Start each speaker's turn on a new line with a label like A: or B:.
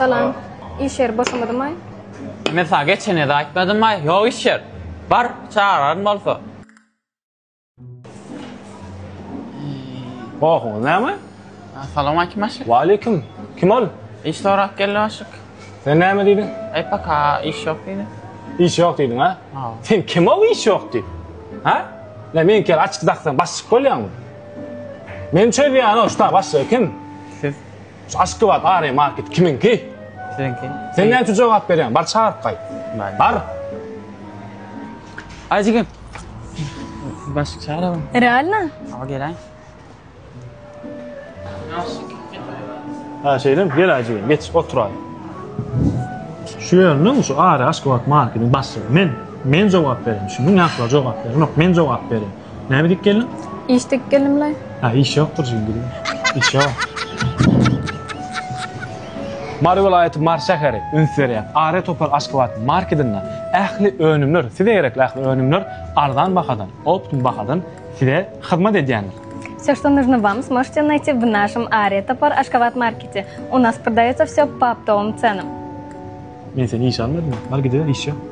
A: Salam. Iş ýeri boşamadymaý?
B: Men saňa geçen ýerde aýtmadymmaý? Ýok iş ýer. Bar, çagyraryn bolsa.
C: Gohuňyz näme?
B: Salam aleýkum başlyk.
C: Waleýkim. Kim ol?
B: Iş sorap geldi başlyk.
C: Sen näme diýdiň?
B: Aý paka iş ýok diýdi.
C: Iş ýok diýdiň ha? Sen kim ol iş ýok diýip? Ha? Ne men kel açyk daksaň başlyk bolýaňmy? Men çözýän o şta başlygy kim?
B: Siz.
C: Şu Aşgabat Are market kimiňki?
B: Siziňki.
C: Sen näme üçin jogap berýäň? Bar çagyryp gaýt. Bar.
B: Aý jigim. Siz başlyk çagyralım.
A: Realno?
B: Awa geläý.
C: Ha şeýlemi? Gel aý jigim, geç oturaý. Şu ýeriniň şu Are Aşgabat marketiň başlygy men. Men jogap berýän. Düşündiňmi? Ýaňkylar jogap berenok. Men jogap berýän. Näme diýip geldiň?
A: Iş diýip geldim-laý.
C: Ha, iş ýokdur jigim, gidiň. Iş ýok. Mary welaýaty Mary şäheri üns berýär. Are topar Aşgabat marketinde ähli önümler, size gerekli ähli önümler arzan bahadan, optum bahadan size hyzmat edýändir.
A: Все, что нужно вам, сможете найти в нашем Аре Топор Ашкабад маркете. У нас продается все по оптовым ценам.
C: Men seni işe almadym. Bar gidiber, iş ýok.